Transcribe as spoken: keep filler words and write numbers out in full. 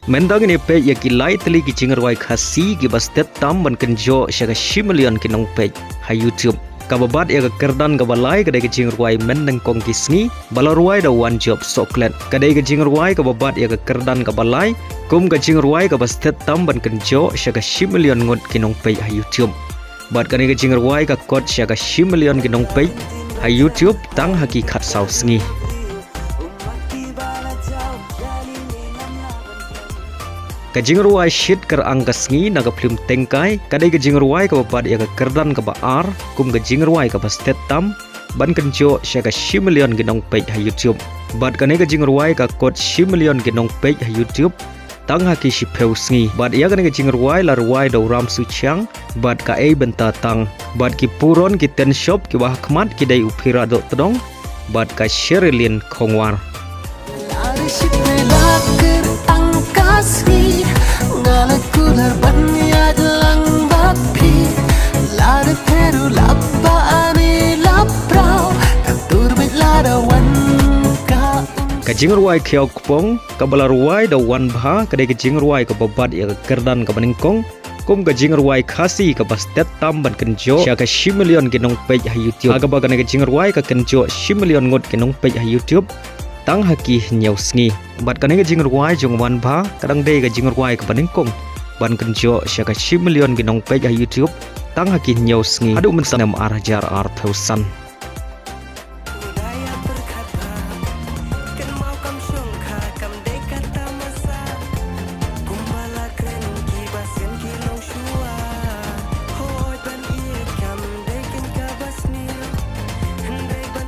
Mynta ngin ïa peit ïa ki lai tylli ki jingrwai Khasi kiba stet tam ban kynjoh sha ka shi million ki nongpeit ha YouTube. Kaba bat ïa ka kyrdan kaba lai ka dei ka jingrwai Men Nyngkong Ki Sngi ba la rwai da u Wanjop Sohkhlet. Ka dei ka jingrwai kaba bat ïa ka kyrdan kaba lai kum ka jingrwai kaba stet tam ban kynjoh sha ka shi million ngut ki nongpeit ha YouTube. Bad kane ka jingrwai ka kot sha ka shi million ki nongpeit ha YouTube tang ha ki khatsaw sngi. Ka jingrwai Shit Kyrang Ka Sngi na ka phlim Tengkai ka dei ka jingrwai kaba bat ïa ka kyrdan kaba ar kum ka jingrwai kaba stet tam ban kynjoh sha ka shi million ki nongpeit ha YouTube. Bad kane ka jingrwai ka kot shi million ki nongpeit ha YouTube tang ha ki shiphew sngi. Bad ïa kane ka jingrwai la rwai da u Ram Suchiang bad ka Ei Bynta Tang. Bad ki puron ki ten shop kiba ha khmat ki dei u Phira Dohtdong bad ka Sherilyn Khongwar. Ka jingrwai Khiaw Kpong kaba la rwai da u Wanbha ka dei ka jingrwai kaba bat ïa ka kyrdan kaba nyngkong kum ka jingrwai Khasi kaba stet tam ban kynjoh sha ka shi million ki nongpeit ha YouTube. Ha kaba kane ka jingrwai ka kynjoh shi million ngut ki nongpeit ha YouTube tang ha ki hynñiew sngi. Bad kane ka jingrwai jong u Wanbha ka dang dei ka jingrwai kaba nyngkong ban kynjoh sha ka shi million ki nongpeit ha YouTube tang ha ki hynñiew sngi haduh mynta snem ar hajar arphew san.